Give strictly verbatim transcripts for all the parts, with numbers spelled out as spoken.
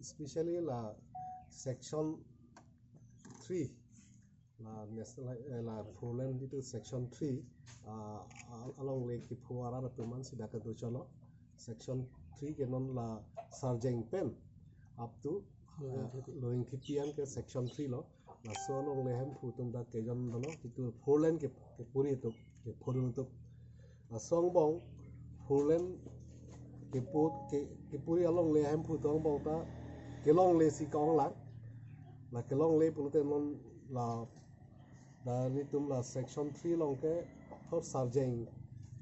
Especially la section three, la national, eh, la four lane jitu section three, ah, al- alongle kepho arat atum an sida kedo cholo. Section three ke non la Sarjeng pen up to, ah, Loringthepi an ke section three lo. Laso alongle hemphu atum ta kejon dolo, jitu four lane ke kepuri atum, kephodun atum. Laso angbong four lane kepu ke kepuri alongle hemphu atum angbong ta kelongle si ka-ong lang. La kelongle pulote non la, la nelitum la section three along ke thot Sarjeng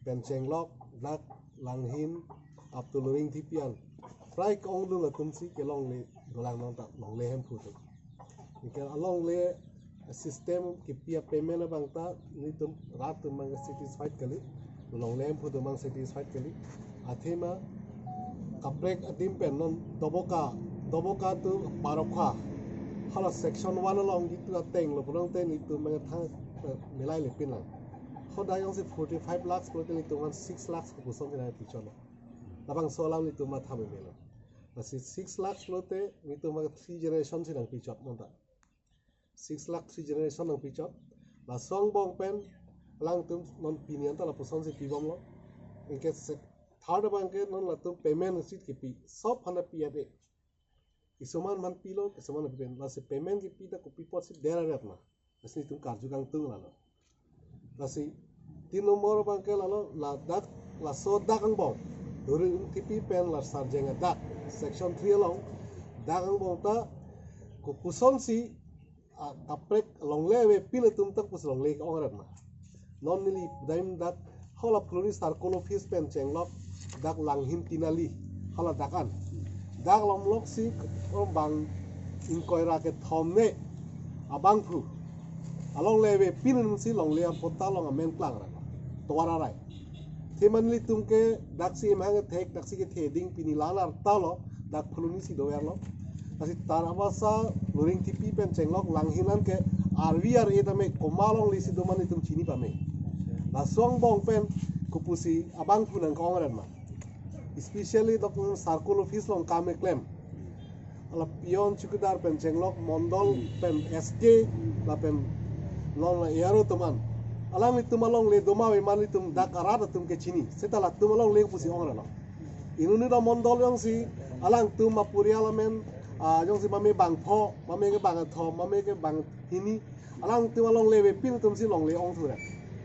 pen chenglok dak Langhin up to Loringthepi an, prai ke-ongdun atum si kelongle dolang non ta longle hemphu atum. Anke alongle system kepi apayment abang ta nelitum rat atum abang satisfied kali, longle hemphu atum abang satisfied kali. Athema kaprek adim pen non Doboka, Doboka to Parokha, hala section one along jitu ateng lo pulote nelitum abang thang, eh, milai le pin lang. Hadak jongsi forty-five lakhs pulote nelitum abang six lakhs kopuson si nangpichotlo. Labangso alam nelitum matha meme lo. Lasi six lakhs pulote nelitum abang three generation si nangpichot non ta. Six lakh three generation nangpichot. Laso angbong pen alangtum non pini an ta lapuson si pibomlo. Anke se- third abang ke non latum payment receipt kepi. Sob aphan ta pi ade. Kisuman aphan pilo, kisuman aphan pen. Lasi payment kepi ta kopi apot si der aret ma. Lasi nelitum karju kangtung lalo. Lasi tin nombor abang ke lalo, ladak, laso dak angbong, Loringthepi pen la Sarjeng adak, section three along, dak angbong ta kopuson si, ah, kaprek longle avepin atum ta kopusi longle ke-ong aret ma. Non neli daim dak hala Phuloni circle office pen chenglok dak Langhin Tinali, hala dak an. Dak along loksi bang ingkoi ra kethom ne abangphu alongle avepin atum si longle apatta along amen klang ra tovar arai. Athema nelitum ke daksi emhang kethek, daksi kethe ding pini la-an arta lo, dak Phuloni si doverlo. Lasi Tarabasa Loringthepi pen chenglok Langhin an ke arvi ar-e tame komat alongle si do ma nelitum chini pame. Laso angbong pen kopusi abangphu nang ke-ong aret ma. Especially dak circle office along kam keklem, hala peon chowkidar pen chenglok mondol pen S K lapen non la A R O atum an, alanglitum alongle do ma ave ma nelitum dak arat atum ke chini. Seta latum alongle pusi ong ra lo. Inut inut amondol jongsi alangtum aporial amen, ah, jongsi mame bangpho, mame ke bangkethom, mame ke banghini, alangtum alongle avepin atum si longle ongthu ra.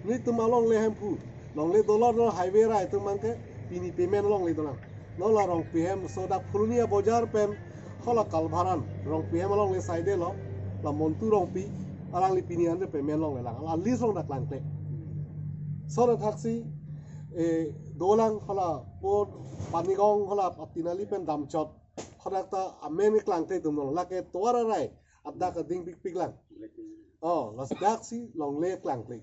Nelitum alongle hemphu, longle dolor dolor highway arai atum abang ke pini payment alongle dolang. Non la Rongpi hem so dak Phuloni abojar pen hala kalbharan Rongpi hem alongle side lo, la Montu Rongpi, alangli pini an ta payment longle lang. La list along dak klangkle. So dak thaksi, eh, dolang hala po Panigong hala Tinali pen damchot. Hadak ta amen klangkle atum dolo. Lake tovar arai adak ading pikpik lang. Oh, laso daksi longle klangkle.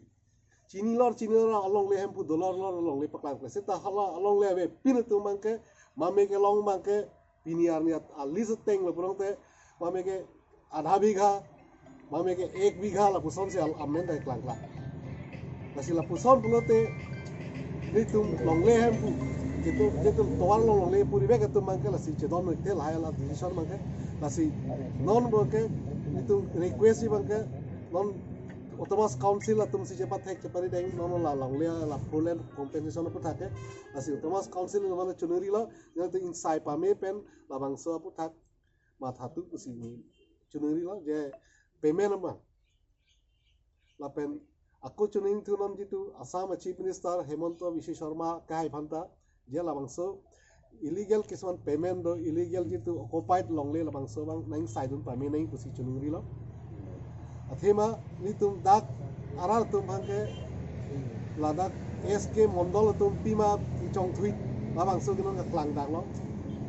Chini lor, chini lor alongle hemphu dolor lor alongle paklangkle. Seta hala alongle avepin atum abang ke, mame kelong abang ke, pini arni at- alist ateng lo pulote, mame ke adha bigha, mame ke ek bigha lapuson si al- amen ta klangkle. Lasi lapuson pulote nelitum longle hemphu, jitu, jitu tovar along longle purivek atum abang ke lasi chedon noi te lahai la decision abang ke. Lasi non abang ke nelitum request abang ke non Autonomous Council atum si chepathek chepari deng non la longle la four lane compensation aputhak ke. Lasi Autonomous Council non mane choningri lo, nelitum insai pame pen labangso aputhak matha tu pusi choningri lo je payment abang. Lapen ako choningthu non jitu Assam Chief Minister Himanta Biswa Sarma kahai aphan ta je labangso illegal kisuman payment do, illegal jitu occupied longle labangso abang nang saidun pame nang pusi choningri lo. Athema nelitum dak arat atum abang ke ladak S K mondol atum pima kechongthui labangso ke non kaklang dak lo.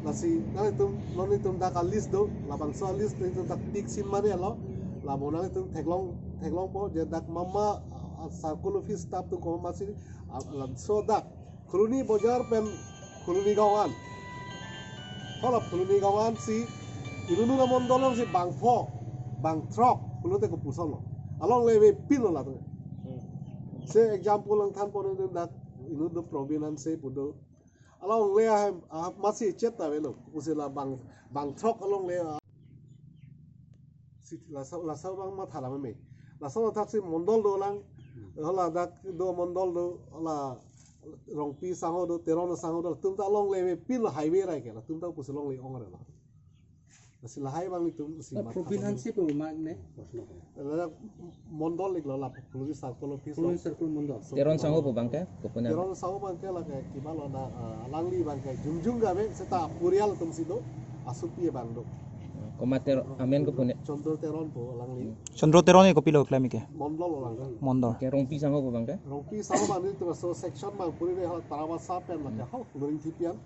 Lasi nanglitum non nelitum dak alist do, labangso alist nelitum dak tik sin mane lo. Lamo nanglitum theklong, theklongpo je dak mama, ah, circle office staff atum komat si, ah, laso dak Phuloni bojar pen Phuloni gaon an. Hala Phuloni gaon an si inut inut amondol along si bangpho, bangthrok pulote kopuson lo. Alongle avepin lo latum. Se example nangthanpon dak inut do Probin Hanse pu do. Alongle ahem, ah, masi chet ta avelo. Pusi la bang, bang throk alongle, ah. Si, laso, laso abang matha lame me. Laso athak si mondol dolang. Hala dak do mondol do, hala Rongpi sangho do, Teron sangho do, latum ta alongle avepin lo highway rai ke, latum ta pusi longle ong re lo. Lasi lahai abang nelitum si, ah, matha Probin abang. Hanse pu ma ne? Ladak mondol iklo la, Phuloni circle office lo. Phuloni circle mondol. Teron sangho pu abang ke, kopunan? Teron sangho abang ke lake kiba lo na, ah, alangli abang ke jungjung kave, seta apurial atum si do, asopi abang do. Komat Ter-, amen kopune? Chandra Teron pu alangli. Chandra Teron ke kopilo klem ke? Mondol lo alangli. Mondol. Ke Rongpi sangho pu abang ke? Rongpi sangho abang nelitum so section abang puri re, hala Tarabasa pen lake, ho, Loring Thipian.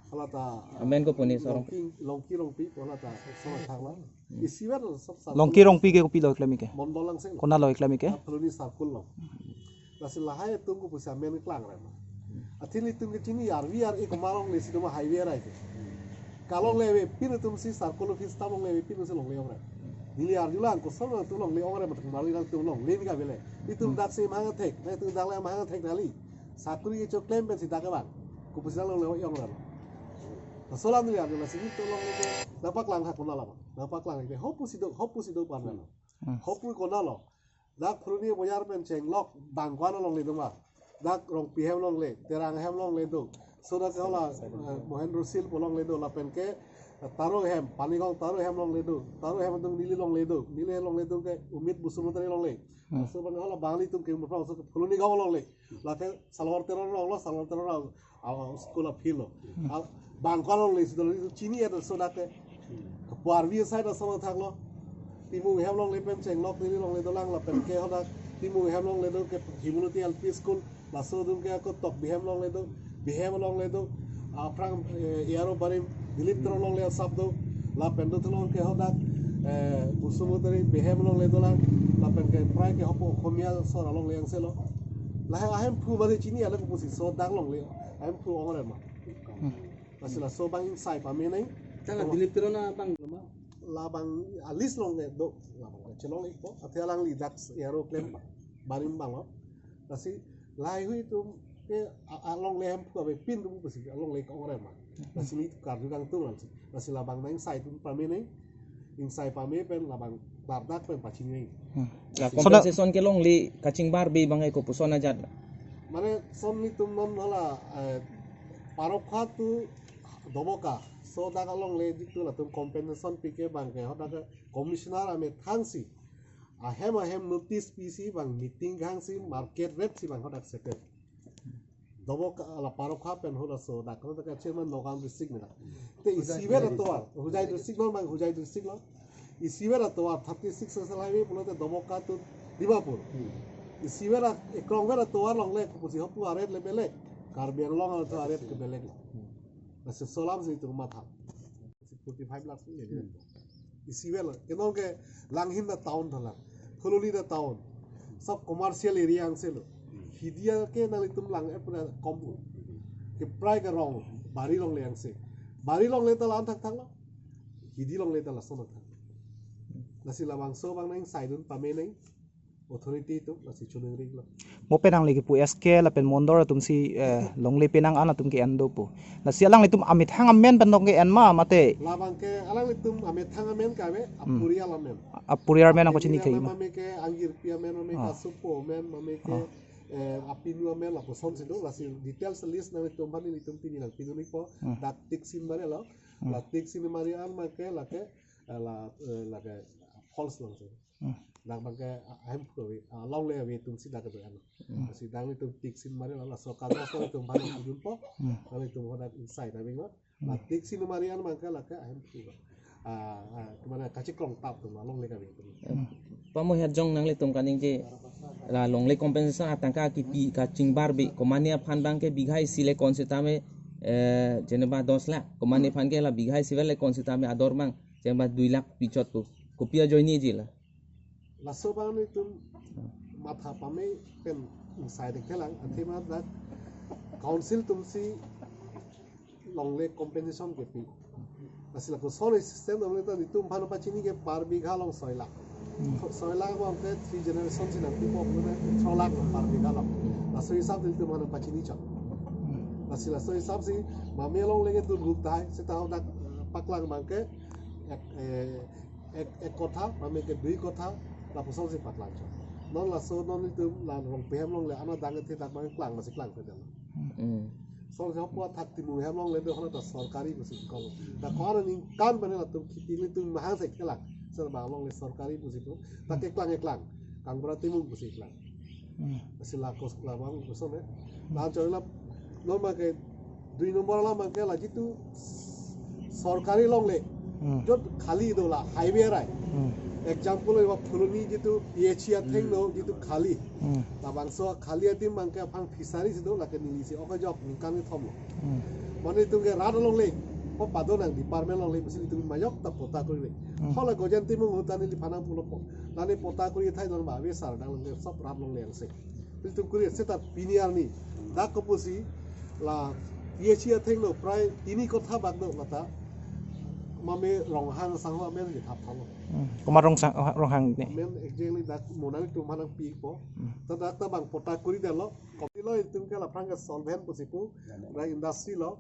Hala ta, amen kopune, sorong? Longki, Longki Rongpi, hala ta, sorong thang la. Isivet lo sob sa. Longki Rongpi ke kopilo klem ke? Mondol lang sing. Konat lo klem ke? Ah, Phuloni circle lo. Lasi lahai atum ko pusi amen klang re ma. Athe nelitum ke chini arvi ar-e komat longle si do ma highway rai ke. Kalongle avepin atum si circle office ta longle avepin si longle ong re. Neli arjulang koson atum longle ong re ma, thang marli nangtum longle ni kave le. Itum dak si mahang thek, nangtum dak le mahang thek kali. Sakuri kecho klem pensi dak abang. Kopusi dak longle ong ra lo. Laso alam neli arju, lasi nelitum longle ke nangpaklang tha konat abang. Nangpaklang ke ho pusi do, ho pusi do pu an lo. Hmm. Ho pu konat lo. Dak Phuloni bojar pen chenglok bang ko-an alongle do ma. Dak Rongpi ahem longle, Terang ahem longle do. So dak hala, eh, Mohendro Sil pu longle do, lapen ke, eh, Taro ahem, Panigaon Taro ahem longle do. Taro ahem atum neli longle do. Neli ahem longle do ke Umit Basumatary longle. Hmm. So abang hala Bangli atum ke mupra so ke Phuloni gaon longle. Lake Salwar Teron rong lo, Salwar Teron rong, ah, school a-field lo. Ah, bang ko-an longle si do, chini ya so dak ke. Kapu arvi side aso thak lo. Timung ahem longle pen chenglok neli longle dolang, lapen ke hadak Timung ahem longle do ke Himulati L P School, laso atum ke ako Tokbi ahem longle do, Bihem longle do, aphrang, eh, A R O barim, Dilip Teron longle asap do, lapen do thelong ke hadak, eh, Basumatary Bihem longle dolang, lapen ke prai ke hopo Okhomia asor alongle angse lo. Lahai ahemphu mane chini ala kopusi so dak longle ahemphu ong re ma. Hmm. Lasi laso abang ingsai pame nang. Tang Dilip Teron abang lo ma? Labang a-list longle do, labang chelong ikpo. Athe alangli dak A R O klem ba, barim abang lo. Lasi lahaihui atum ke a-, alongle ahemphu avepin atum pusi alongle ke ong re ma. Lasi neli karju kangtung lang si. Lasi labang nang ingsai atum pame nang. Ingsai pame pen labang klardak pen pachini nang. Hmm. La so na- compensation ke longle kachingbar be abang ke kopuson ajat? Mane son nelitum non hala, eh, Parokha to Doboka. So dak alongle jitu latum compensation pi ke abang ke hadak commissioner amethang si, ahem ahem notice pisi abang meeting kehang si market rate si abang hadak settle. Doboka la Parokha pen halaso dak, dak chairman Nagaon district ni dak. Te isivet atovar, Hojai district lo abang, Hojai district lo. Isivet atovar thirty six national highway pulote Doboka to Dimapur. Isivet a-, ekrongvet atovar longle kopusi ho pu a-rate le belek. Karbi Anglong atum a-rate ke belek lo. Lasi so alam si nelitum matha. Forty five lakhs ni. Hmm. Isivet lo. Kenong ke Langhin ta town tha lang. Phuloni ta town. Sob commercial area angse lo. Hmm. Hidi ke nanglitum lang-et pura kom. Keprai ke rong, bari longle angse. Bari longle ta la-an thakthak lo. Hidi longle ta lason thak. Lasi labangso abang nang ingsai dun pame nang. Authority atum lasi choningri lo. Mo pen alangli kipu S K lapen mondol atum si, eh, longle penang an atum ke-en do pu. Lasi alanglitum amethang amen pen tong ke-en ma mate? Labang ke alanglitum amethang amen kave, hmm, apurial amen. A-, apurial amen ang pachini apurial amen khe ma? Mame ke angjirpi amen, mame ke, ah, asopo amen, mame ke, ah, eh, apinu amen, lapuson si do, lasi details list nanglitum aphan nelitum pini nangpidun ikpo, hmm, dak tick seen mari lo, hmm, la tick seen mari an abang ke, lake, eh, la, eh, lake false lo si. Hmm. Dak abang ke, ah, ahemphu ave, ah, longle ave atum si dak kedo ano. Hmm. Si dak nelitum tick seen mari lo, laso kagos nelitum aphan pidunpo, hmm, nanglitum hadak ingsai ta bing lo. Hmm. La tick seen mari an abang ke lake ahemphu. Ah, ah, kemana kachiklong tap atum longle kave atum. Hmm. Pamo Herjong nanglitum kaningje la longle compensation atangka kipi kachingbar be, komane aphan abang ke bigha isi le kon sitame, eh, jeneba dos lakh, komane, hmm, aphan ke la bigha isivet le kon sitame ador abang, jeneba dui lakh pichot pu. Kopi ajoinesi la? Laso abang nelitum matha pame pen ingsai dek thelang, athema dak council atum si longle compensation kepi. Lasi lakoson system atum ta nelitum aphan pachini ke per bigha along soi lakh. Hmm. Soi lakh abang ke three generation si nangpipo, athro lakh per bigha along. Laso hisap nelitum aphan pachini chot. Hmm. Lasi laso hisap si mame alongle ke dun gup tahai, seta hadak, eh, paklang abang ke ek, eh, ek, ek kotha, mame ke dui kotha, lapuson si paklang chot. Non laso non itum la Rongpi hem alongle, ana dang ethe dak abang klang, masi klang pe dam. Hmm. Sor si hapu athak Timung hem alongle do, hana ta sorkari pusi kong. Ta ko-an aningkan bane latum khiti ilitum mahang se kelang. Sor abang alongle sorkari pusi ko. Ta keklang keklang. Kangbura Timung pusi klang. Hmm. Lasi la kos labang koson eh. La choi la non abang ke dui nombor alam abang ke la jitu sorkari alongle. Hmm. Jot khali do la highway rai. Hmm. Example, iwa Phuloni jitu P H E athengno jitu khali. Hmm. Labangso khali adim abang ke aphan fishery si do, lake neli si oka jok ningkan kethom lo. Hmm. Mane itum ke rat alongle, ko padonang department alongle, masi itum majok ta pota kori le. Hmm. Hala Gojen Timung ahut ta neliphan nangpulo po. Lani pota kori thai don ba, ave sar dang alongle, sob rat alongle angse. Itum kori seta pini arni dak kopusi la P H E athengno prai tini kotha bak do lata mame Ronghang sangho amen je thap thalo. Hmm. Komat Rongsang, Ronghang ne? Amen exactly dak mo nangtum aphan nangpipo. Hmm. Ta dak ta abang pota kori detlo. Kopi lo itum ke la aphrang ke solvent pusi pu. Dak industry lo.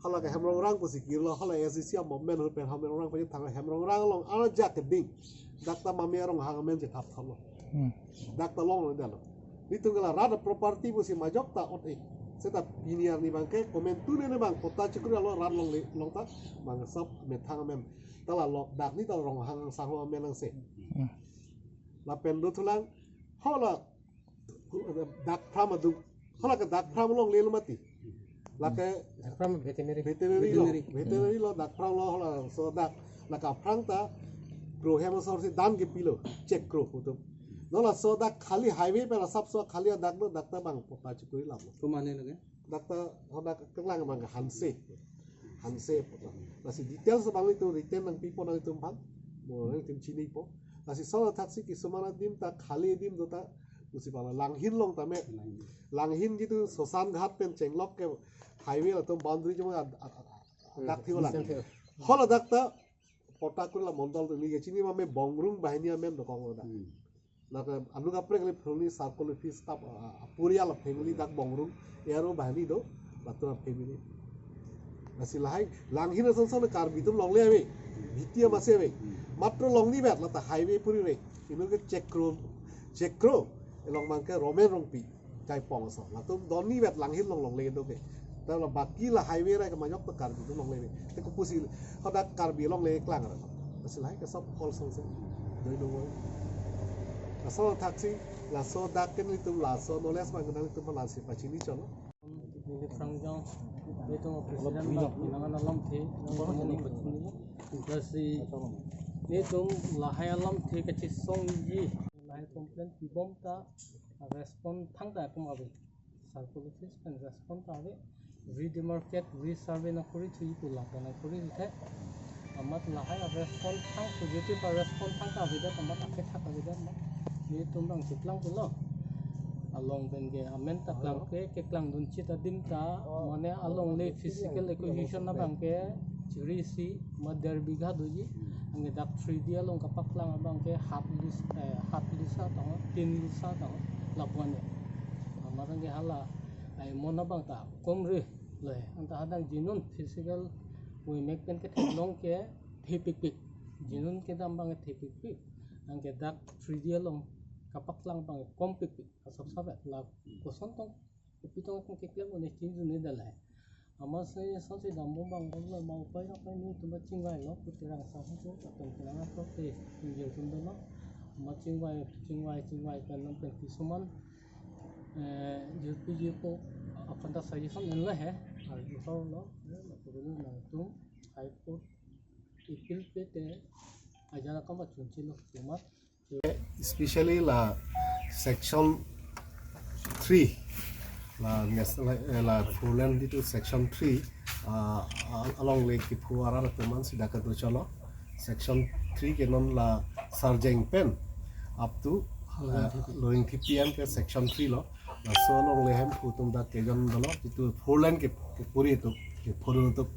Hala ke Hemrongrang pusi kirlo, hala S D C a movement ahut pen Hemrongrang pusi thang, Hemrongrang along arjak keding. Dak ta mame Ronghang amen je thap thalo. Hmm. Dak ta alongle detlo. Itum ke la rat property pusi majok ta ot-e. Seta pini arni abang ke komantu ne ne abang pota chekori lo rat alongle along ta abang sob methang amen. Ta la lo dak ni ta Ronghang sangho amen angse. Hmm. Lapen dothulang hala dak phram adung. Hala ke dak phram alongle lo mati. Lake Dak phram veterinary. Veterinary lo. Veterinary. Veterinary lo dak phram lo hala so dak. Lake aphrang ta kro hem asor si dan kepilo. Check kro putum. Non laso dak khali highway pen asap so khali adak lo, dak ta abang pota chekori lam lo. Komat ne lake? Dak ta hadak keklang abang ke Hanse. Hanse pota. Lasi details abang itum written nangpipo nanglitum aphan. Mo nanglitum chinipo. Lasi sor athaksi kisuman adim ta khali adim do ta pusi pala Langhin along tame. Langhin jitu Sosan Ghat pen chenglok ke highway latum boundary jong ad-, ad-, ad-, adak thio lang. Hmm. Hala dak ta pota kori la mondol tu ni ke chini mame Bongrung banghini amen dokong lo dak. Hmm. Lake anu kaprek le Phuloni circle office staff, ah, apurial family dak Bongrung, aro banghini do, latum family. Lasi lahai, Langhin ason son Karbi atum longle ave, B T M ase ave. Matro longni bet, lata highway puri re. Inu ke chekro, chekro, along abang ke Romen Rongpi, Jaipong ason. Latum donni bet Langhin along longle do ke. Ta la baki la highway rai ke majok ta Karbi atum longle ave. Te kopusi, hadak Karbi longle klang ra. Lasi lahai ke sob kol song se. Doi do woi. Laso thaksi, laso dak ke nelitum laso knowledge abang ke nelitum lasi pachini cholo. Neli phrang jong, nelitum president abang, nang ana alamthe, nang ana pachini. Lasi, nelitum lahai alamthe kachesongji, lahai complaint pibom ta, respond thangta atum ave. Circle office pen respond ta ave. Redemarcate, resurvey nangkori thuji pu lata nangkori thuthe. Amat lahai a respond thang positive a respond thangta avedet amat akethak avedet amat. Nelitum abang cheklang pulo. Along pen ke amen ta klang ke, keklangdun chit adim ta, mane alongle physical acquisition abang ke chiri isi ma der bigha doji. Anke dak three D along kapaklang abang ke half lus, eh, half lusa tang, tin lusa tang, lapu-an ya. Amat anke hala, ai mon abang ta komre le, anta hadak jinun physical we mek pen ketheklong ke thepikpik. Jinun kedam abang thepikpik. Anke dak three D along kapaklang abang kompikpik. Asap sapet la koson tong, kopi tong akung keklem un-e chingjun-e dal hai. Amat si sonsi dambom abang bomlo ma upai nangpai nelitum ta chingvailo, pu Terang sangho pu, atum Terang atum te, ningjir tum dono. Amat chingvai, chingvai, chingvai pen non pen kisuman, eh, jirpi jirpo, aphan ta suggestion enlo he, arju lo, eh, lapu dulu nangtum, High Court, appeal pe te, ajan akam achunchilo, amat, Especially la section three, la national, eh, la four lane jitu section three, ah, ah, alongle kepho arat atum an sida kedo cholo. Section three ke non la Sarjeng pen up to, ah, Loringthepi an ke section three lo. Laso alongle Hemphu atum dak kejun dolo, jitu four lane ke, kepuri atum, kepho dun atum.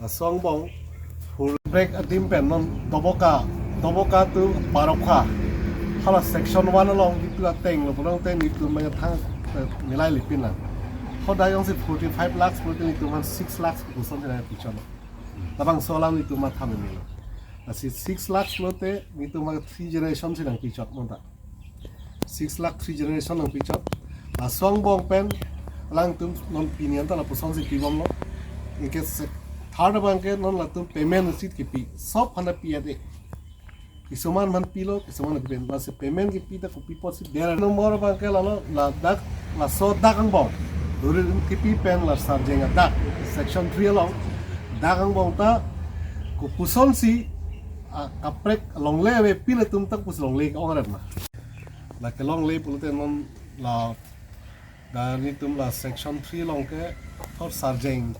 Laso angbong four lane break adim pen non Doboka, Doboka to Parokha. Hala section one along jitu ateng lo, pulang teng jitu maya thang, eh, milai lipin lang. Koda jongsi forty-five lakhs pulote nelitum aphan six lakhs kopuson si nangpichot. Labangso alam nelitum matha meme lo. Lasi six lakhs pulote nelitum aphan three generation si nangpichot monta. Six lakh three generation nangpichot. Laso angbong pen alangtum non pini anta lapuson si pibomlo. Anke se-, third abangke non latum payment receipt kipi. Sob aphan pi ade. Kisuman aphan pilo, kisuman aphan pen. Lasi payment kipi ta kopi apotsi der. Number abangke lalo, ladak, laso dak angbong. Luring Tipi pen la Sarjeng adak, section three along. Dak angbong ta kopuson si, ah, kaprek longle avepin atum ta kopusi longle ong-et ma. La kelongle pulote non la, dan nelitum la section three along ke thot Sarjeng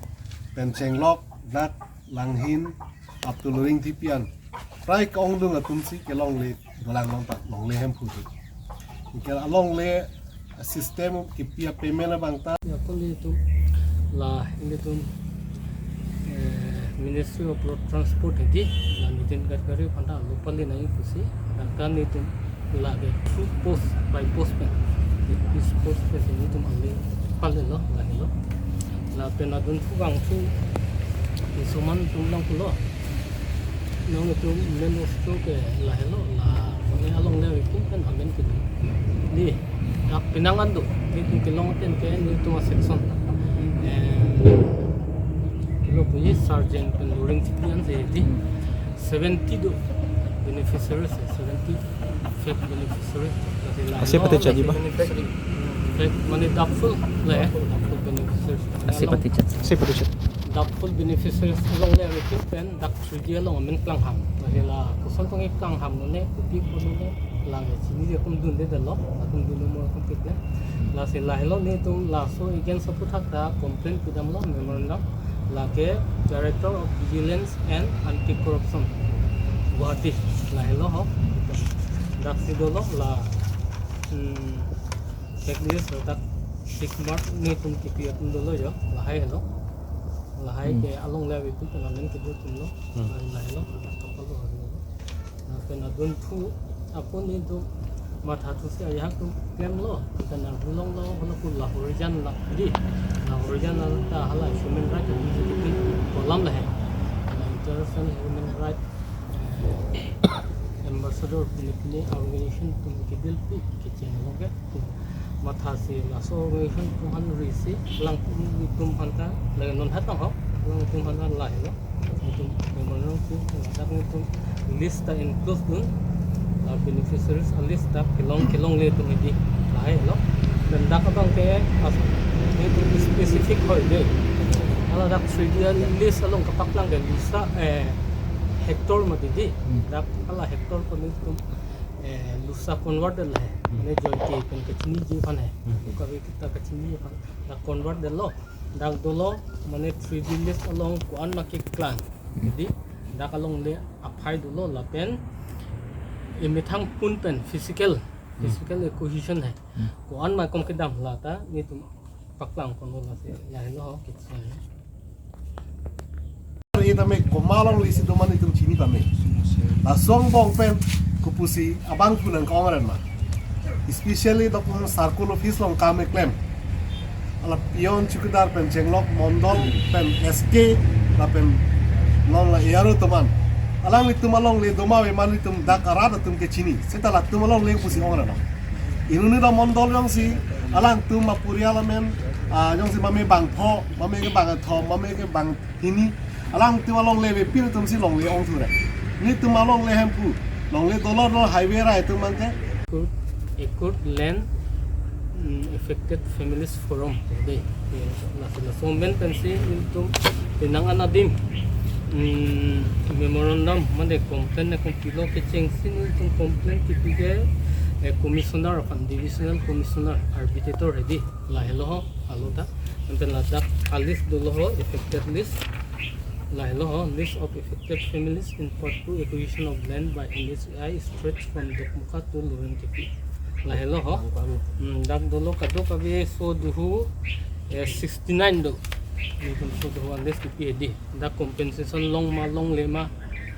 pen chenglok dak langhin up to Luring Tipi an. Prai ke-ongdung atum si kelongle dolang along ta longle Hemphu si. Anke alongle system kipi a-payment abang ta. Ya, kali itu la, ini tuh, eh, Ministry of Road Transport hedi, la Nitin Gadkari aphan ta lo pali nai pusi, dan kan itu lake through post, by post pen. This post pen nelitum ale pali lo, lahelo. Lapen adun thu bang thu kisuman atum nangpulo. Nangtum men ustu ke lahelo, la mane alongle avepin pen amen ke di. Di, dak penang an do, nelitum kelong pen ke nelitum a-section. Eh, lo puji Sarjeng pen Luring Tipi an si di. Seventy do beneficiaries, seventy fake beneficiaries. Asi pati chaji ba? Fake, mane doubtful le, doubtful beneficiaries. Asi pati chaji. Asi pati chaji. Doubtful beneficiaries alongle avepin pen dak three D along amen klangham. Lahela koson tong klangham nune, kopi ko nune, lang chinine atum dunde detlo, atum dun mo atum kit le. Lasi lahelo nelitum laso against aphuthak ta complaint pidamlo, memorandum. Lake Director of Vigilance and Anti-Corruption, Guwahati, lahelo ho. Dak si dolo la, hmm, checklist dak tick mark nelitum kipi atum dolo jo, lahai helo. Lahai Hmm. ke alongle avepin pen amen kedo atum lo. Hmm. Lahai helo, dak toklo helo. Lapen adun thu, apun nelitum matha thusi ajahak atum klemlo, kita nang hulong lo, hono ku la horijan la di, la horijan la ta hala human right atum si kipi kolam lahai. La international human right, eh, ambassador pini pini organization atum kidil pi kecheng lo ke. Matha si laso organization atum aphan risi, lang atum aphan ta, lake non hat nang ho, lang atum aphan ta lahelo. Nelitum memorandum si, ladak nelitum list ta include dun, la beneficiaries a-list ta kelong kelongle atum hedi lahelo. Dan dak abang ke as-, nelitum specific hoi de. Hala dak three D list along kapaklang ke Lusa, eh, Hector mati di. Hmm. Dak hala Hector ko nelitum, eh, Lusa convert lahai. Hmm. Mane Joyke pen kachiniji aphan hai. Hmm. Kavi kita kachiniji aphan. Dak convert detlo. Dak dolo, mane three D list along ko-an ma keklang. Hmm. Jadi, dak alongle aphai dolo lapen emethang pun pen physical, Hmm. physical acquisition hai. Hmm. Ko-an ma kom kedam la ta nelitum paklang ponlo lasi lahelo ho kechenglok. Ita me komat alongle si do ma nelitum chini tame. Laso angbong pen kopusi abang pu nang kong ren ma. Especially doktor circle office along kam keklem. Hala peon chowkidar pen chenglok mondol pen S K lapen non la A R O atum an. Alanglitum alongle do ma ave ma nelitum dak arat atum ke chini. Seta latum alongle pusi ong ra no. Inut inut amondol jongsi alangtum apurial amen, ah, jongsi mame bangpho, mame ke bangkethom, mame ke banghini, alangtum alongle avepin atum si longle ong thu ra. Nelitum alongle Hemphu, longle dolor lo highway rai atum abang ke. Acquired, acquired land, mm, affected families forum. Jadi, ya, laso, laso men pensi nelitum penang an adim, mm, memorandum, mane complaint na kom pilo kechengsi nelitum complaint kipi ke, eh, commissioner aphan, divisional commissioner, arbitrator hedi, lahelo ho, alo ta. Anpen ladak a-list dolo ho, affected list. Lahelo ho, list of affected families in part two acquisition of land by N H A I stretch from Dokmoka to Luring Tipi. Lahelo ho. Hmm, dak dolo kadokave so duhu, eh, sixty-nine do. Nelitum so duhu a-list kipi hedi. Dak compensation long ma longle ma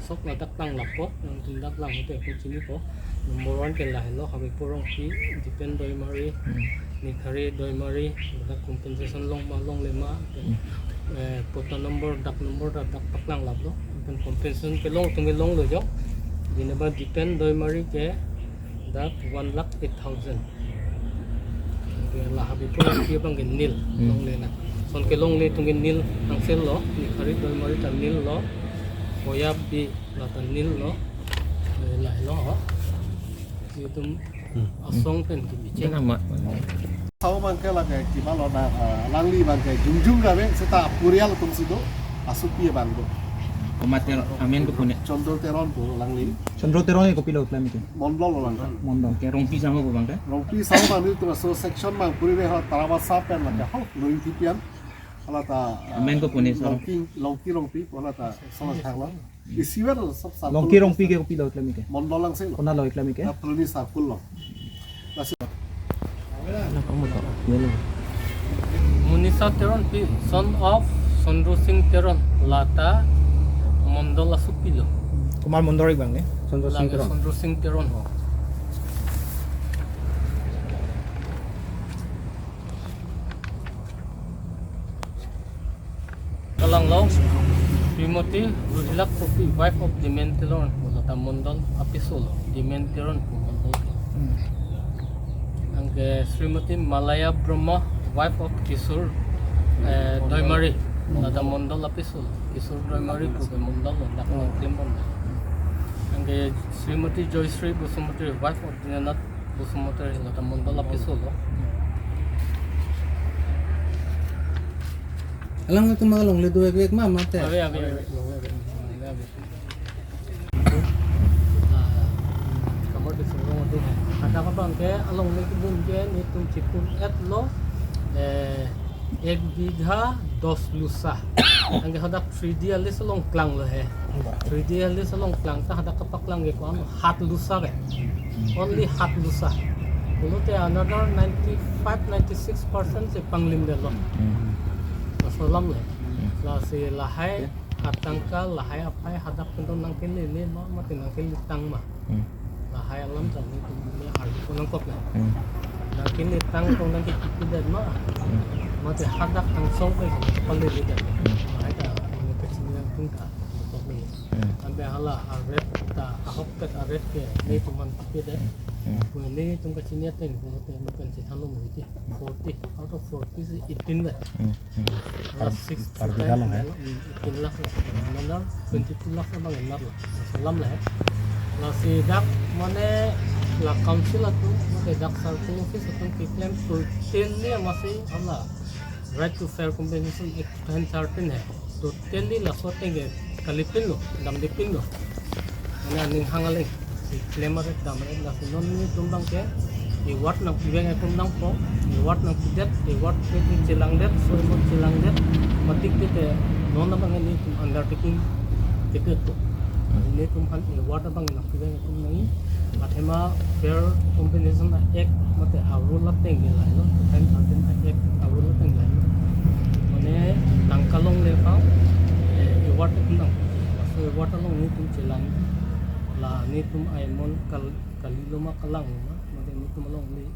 sok ladak tang lapo, nangtum dak lang hote ako chinipo. Number one ke lahelo, Habibur Rongpi, Dipen Doimari, Hmm. Nikhari Doimari, ladak compensation long ma longle ma, Hmm. eh, patta number, dak number, dak, dak paklang laplo. Pen compensation kelong atum ke longlo jo. Dineba Dipen Doimari ke dak one lakh eight thousand. Ke la Habibur Rongpi abang ke nil, Hmm. longle na. Lason kelongle atum ke nil angselo, Nikhari Doimari ta nil lo, Koya Bi lata nil lo. Eh, lahelo ho. Itum Hmm. asong pen kebichek. Kenapa? Sau abang ke lake kima lo na, ah, alangli abang ke jongjung kave seta apurial atum si do, asopi abang do. Komat Ter-, amen kopine? Chandra Teron pu alangli. Chandra Teron ke kopilo klem ke? Mondol lo abang ke. Mondol. Ke Rongpi asong pu abang ke? Rongpi asong abang nelitum aso section abang puri re ho Tarabasa pen lake ho Loingthipian. Hala ta, ah, Amen kopine, sir? Longki, Longki Rongpi, hala ta asong thang lo. Isi ver lo, sab sab Longki lo. Rongpi ke kopilo klem ke? Mondol angselo. Konat lo klem ke? Aphloni circle lo. Lasi. Anak kamu tak? Ini. Munisa Teronpi, son of Chandra Singh Teron, lata mondol asopi lo. Komat mondol ik abang ke? Chandra Singh Lake Teron. Chandra Singh Teron ho. Kalang lo, Srimati Ruhila Kropi, wife of Dimen Teron, lata mondol apiso lo, Dimen Teron pu mondol. Hmm. Anke Srimati Malaya Brahma, wife of Kishore, eh, Doimari, lata mondol apiso lo, Kishore Doimari pu ke mondol lo, dak Oh. Nongklem mondol. Anke Srimati Joysri Basumatary, wife of Dinanath Basumatary, lata mondol apiso lo. Alanglitum alongle do ek ek ma mate? Ave, ave, ave. Longle ave. Ah, kamar di sorong do. Hadak abang ke alongle kedun ke nelitum chipun et lo. Eh, ek bigha dos lusa. Anke hadak three D a lease along klang lo he. Three D a lease along klang ta hadak kapaklang ke ko-an hat lusa ke. Only hat lusa. Pulote another ninety-five, ninety-six percent si panglim detlo. Hmm. Laso alam le. Hmm. Lasi lahai atangka, lahai aphai hadak pen nangkelele ma, mate nangkele tang ma. Hmm. Lahai alam ta nelitum arjupo nangkok na. Hmm. Nangkele tang tong nangkekipi det ma. Hmm. Mate hadak angsong ke kapalele det. Hmm. Lahai ta nangkechini nangtung ta nangkok ni. Hmm. Ambe hala a-rate ta, ahokpet a-rate ke nelitum aphan kipi det. Hmm. Kung nelitum kachini ateng, kung te nelitum si thanlo mo iti. Forty, out of forty si eighteen det. Hmm. Hmm. Hala six per bigha long hai. Hmm, eighteen lakh lah. Mana twenty-two lakh abang enar lah. Laso alam le. Lasi dak mane la council atum, mane dak circle office atum keklem totally amatsi hala Right to Fair Compensation Act two thousand thirteen hai. Totally laso ateng ke kalipinlo, damdepinlo. Mane aning hang aling. Si claim aret dam aret lasi non nelitum abang ke award nangpivek atum nangpo, award nangpidet, award ke chelangdet, so award chelangdet, matik te te non abang nelitum undertaking kedet po. Nelitum aphan award abang nangpivek atum nangji, athema Fair Compensation Act mate a-rule ateng ke lahelo, two thousand thirteen Act a-rule ateng lahelo. Mane nangkelongle aphan, eh, award atum nang, laso award along nelitum chelang, la nelitum a-amount kal-, kalilo ma kalang ma, mate nelitum along neli,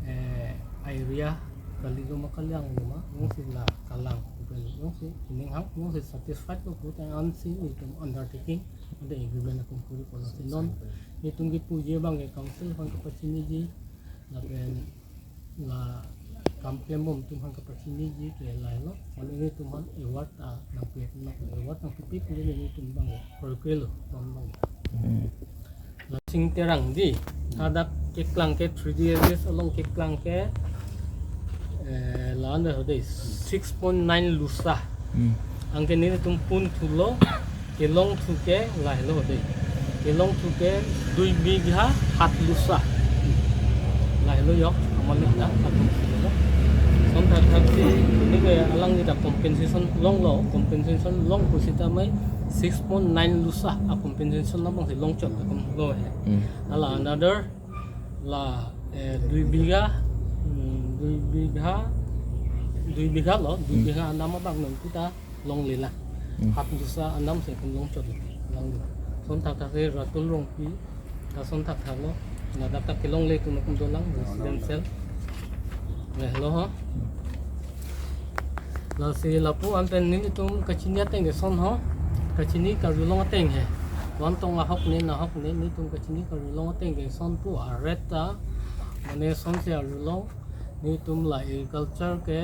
eh, area kalilo ma kalang ma, jongsi la kalang, jongsi ining hang, jongsi satisfied lo pu ta ansi nelitum undertaking, mate agreement atum kuri kola si non, nelitum kipuji abang ke council aphan kapachiniji, lapen la kam klembom atum aphan kapachiniji ke lahelo, mane nelitum aphan award, ah, nangpi, nang award nangpipe pu nelitum abang kroikrelo, non abang. Hmm. La Singh Terang di, hadak keklang ke three D a lease along keklang ke, eh, la anda hode six point nine lusa. Hmm. Anke nelitum punthulo, kelongthu ke lahelo hode. Kelongthu ke dui bigha hat lusa. Lahelo yok, amalik ta, atum silo. Son thakthak si, neli ke alangli ta compensation longlo, compensation long pusita mai six point nine lusa a compensation labang si longchot atum lo he. Hmm. Hala another la, eh, dui bigha, hmm, dui bigha, dui bigha lo, dui Hmm. bigha anam abang non kita longle la. Hmm. Hat lusa anam si atum longchot lo, longlo. Son thakthak si Ratul Rongpi, Lason thakthak lo. Ladak ta kelongle atum atum dolang residential. Neh lo ho. Lasi lapu-an pen nelitum kachini ateng ke son ho. Kachini karjulong ateng he. Vantong ahok ne nahok ne nelitum kachini karjulong ateng ke son pu aret ta. Mane son si arjulong. Nelitum la agriculture ke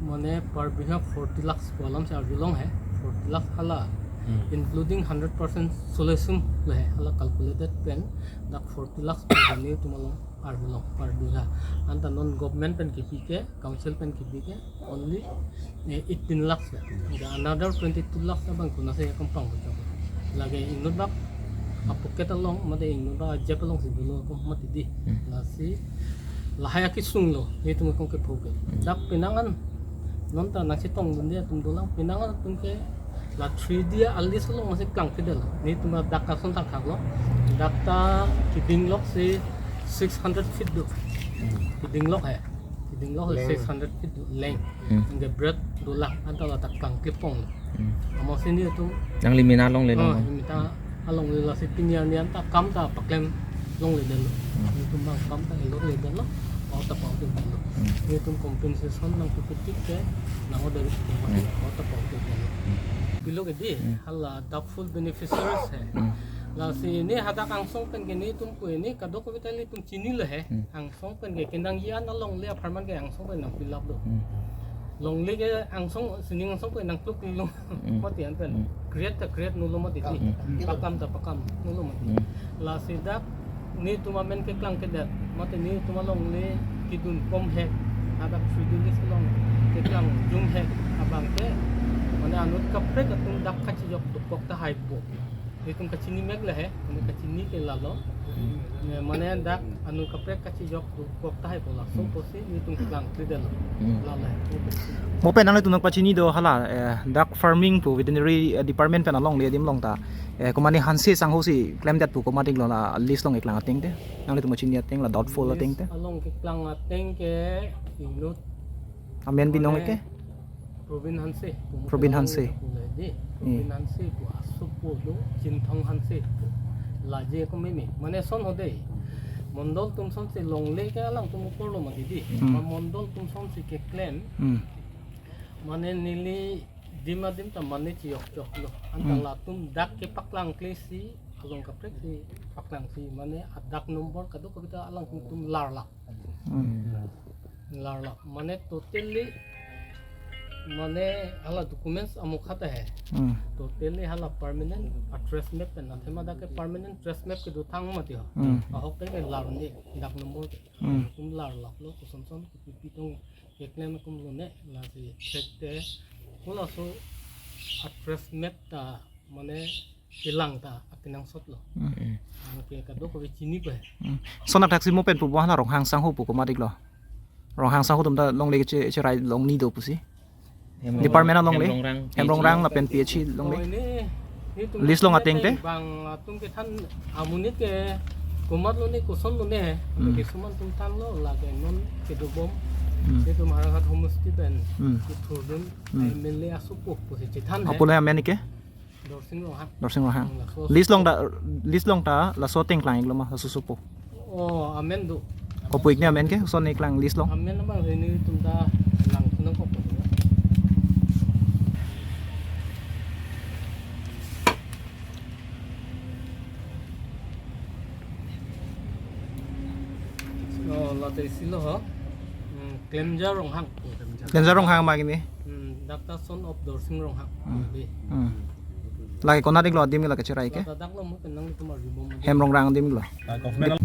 mane per bigha forty lakhs pu alam si arjulong he, forty lakhs hala, Hmm. including hundred percent solution le he, hala calculated pen dak forty lakhs pu nelitum along arjulong per bigha. Anta non government pen kipi ke, council pen kipi ke, only, eh, eighteen lakhs ya. Ga another twenty-two lakhs abang konat si akam pang betul. Lake inut bak a pocket along, mate inut bak a jeb along si dolo akam mati di. Hmm. Lasi lahai akisung lo, nelitum akam ke phoke. Dak penang an, non ta nangchetongdunde atum dolang, penang an atum ke la three D a list along masi klangkledetlo. Nelitum dak ason thakthak lo. Dak ta keding lok si six hundred feet do. Hmm. Keding lok he. Keding lok si Leng. six hundred feet do leng. Hmm. Anke breadth dolang, anta la ta klangkle pong lo. Hmm. Amatsi nelitum Nangli mena longle Oh, longle. mena alongle lasi pini arni anta kam ta paklem longledetlo. Hmm. Nelitum bang kam ta elokledetlo. Pao ta paodet detlo. Hmm. Nelitum compensation nangkepi tik ke nang-o dari Hmm. pao ta paodet detlo. Hmm. Pilo ke di, Hmm. hala doubtful beneficiaries he. Hmm. Lasi ne hadak angsong pen ke nelitum pu ne kadokave ta nelitum chinilo he. Hmm. Angsong pen ke kenangji an alongle apharman ke angsong pen nang fill up lo. Hmm. Longle ke angsong, sining angsong pen nangkluk lo. Hmm. Mati an pen. Hmm. Create ta create nolo mati di. Hmm. Pakam ta pakam nolo mati. Hmm. Lasi dak nelitum amen keklangkledet. Mati nelitum alongle kedun kom hek. Hadak three D list along keklang jum hek abang ke. Mane anut kaprek atum dak kachijok dokok tahai po. Nelitum kachini mek le he, nelitum kachini ke lalo. Hmm. Ne, mane dak anut kaprek kachijok dokok tahai po laso Hmm. pusi nelitum klangkledetlo. Hmm. Lalo he. Mo pen nanglitum nangpachini do hala, eh, dak farming pu veterinary, eh, department pen alongle adim along ta. Eh, komat ne hanse sangho si klemdet pu komat ding lo la list along keklang ateng te. Nanglitum kachini ateng la doubtful ateng te. List along keklang ateng ke inut Amen binong Mane ke? Probin Hanse. Probin Hanse. Pu le di. Hmm. Probin Hanse pu asopo do, Chinthong Hanse pu. Laje ko meme. Mane son ho de. Mondol atum son si longle ke alangtum apor lo mati di. Hmm. Ma mondol atum son si keklem. Hmm. Mane neli dim adim ta mane chiyok chok lo. Anta Hmm. latum dak kepaklangkle si, along kaprek si paklangsi. Mane adak number kadokave ta alangtum larlap. Hmm. Larlap. Mane totally, mane hala documents amokha ta he. Hmm. Totally hala permanent a trace map pen athema dak ke permanent trace map kedo thang mati ho. Hmm. Ahok te ke lar ne dak number ke. Hmm. Tum larlap lo koson son kopi pi tong keklem atum lone lasi thek te. Halaso a trace map ta mane kelang ta akenangsot lo. Hmm. Anke kadokave chini pe. Hmm. Son athak si mo pen pu bo hala Ronghang sangho pu komat ding lo. Ronghang sangho atum ta longle che-, cherai long ni do pusi. Hem Department alongle. Hem Rongrang. Hem Rongrang lapen P H E longle. Oh, ini, ini tum List along ateng te? Bang atum kethan amonit ke komat lone koson lone he. Hmm. Kisuman atum thanlo lake non kedobom. Hmm. Nelitum Howraghat homestay pen. Hmm. Kethurdun Hmm. M L A asopo pusi chethan he. Apot le amen ke? Dorsing Ronghang. Dorsing Ronghang. Hmm, laso List along ta, list along ta laso ateng klang-iklo ma, laso sopo. Oh, amen do. Kopu-ik ne amen ke, son ne klang list along. Amen abang nelitum ta langthu nangkok. Oh, la ta isi lo ho. Hmm, Klemjar Ronghang. Klemjar Ronghang ma kini. Hmm, dak ta son of Dorsing Ronghang. Hmm. Di. Hmm. Lake konat ding lo adim lake cherai ke? La ta dak lo mo pen nangtum arjubom. Hem Rongrang adim lo. Ah, government.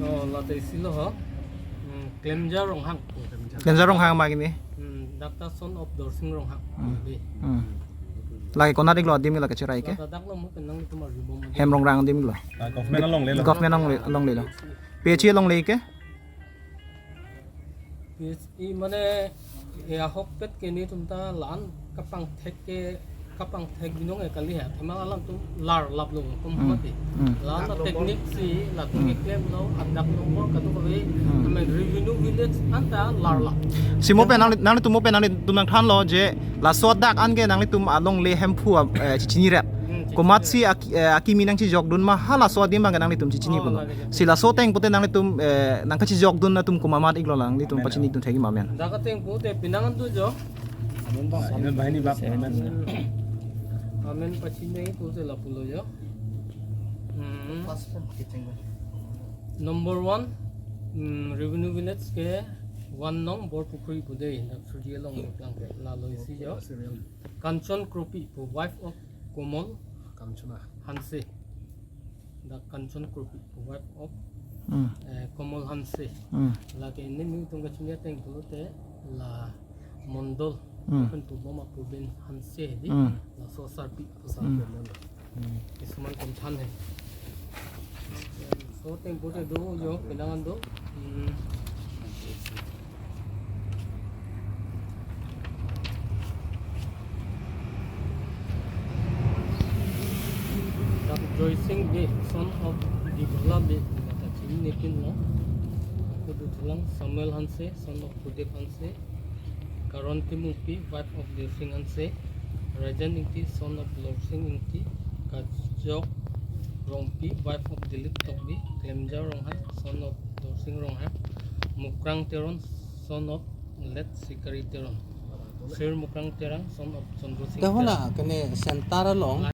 Oh, la ta isi lo ho. Hmm, Klemjar Ronghang. Klemjar Ronghang ma kini. Hmm, dak ta son of Dorsing Ronghang. Hmm. Di. Hmm. Lake konat ding lo adim lake cherai ke? La ta dak lo mo pen nangtum arjubom. Hem Rongrang adim lo. Ah, government alongle lo. Government alongle, alongle lo. P H E alongle ke? P H E mane, eh, ahokpet ke nelitum ta la-an kapangthek ke Kapangthek binong e kali ha, athema alangtum lar laplo kom Hmm. mati. Hmm. La ta Dak number. Technique si latum Hmm. keklem lo, adak number kadokave, Hmm. amen revenue village anta lar lap. Si mo pen nangli, nanglitum mo pen nanglitum nangthanlo je laso adak an ke nanglitum alongle Hemphu, eh, chichinirap. Hmm, Komatsi aki, eh, akimi nangchijokdun ma, halaso adim abang ke nanglitum chichini Oh, pulo. lagi. Si laso ateng pute nanglitum, eh, nangkachijokdun atum komat-mat iklo, nanglitum pachinidun thek-ik ma amen. Dak ateng pute pinangan tu jo. Amen ba, amen ba, ini bap, amen. Amen pachini pute lapulo jo. Hmm. Number one, hmm, revenue village ke one nong Borpukhri pu dei, dak Surji along lang ke lalo isi jo. Kanchon Kropi pu, wife of Komol Kanchona. Hanse. Dak Kanchon Kropi pu, wife of, Hmm. eh, Komol Hanse. Hmm. Lake ini nelitum kachini ateng pulote la Mondol. Hmm. Pen pu boma pu ben Hanse di. Hmm. Laso asarpi pu sa. Hmm. Kisuman kemthan he. So ateng pute do jo, pinangan do. Hmm. Dak Joysing Bey, son of Dibala Bey, kata chinine pinlo. Ako dothulang Samuel Hanse, son of Kudep Hanse. Karon Timungpi, wife of Dirsing Hanse. Rajan Ingti, son of Lorsing Ingti. Kajok Rongpi, wife of Dilip Tokbi. Klemja Ronghang, son of Dorsing Ronghang. Mukrang Teron, son of late Sikari Teron. Sir Mukrang Terang, son of Chandra Singh Kahuna Terang. Kene center along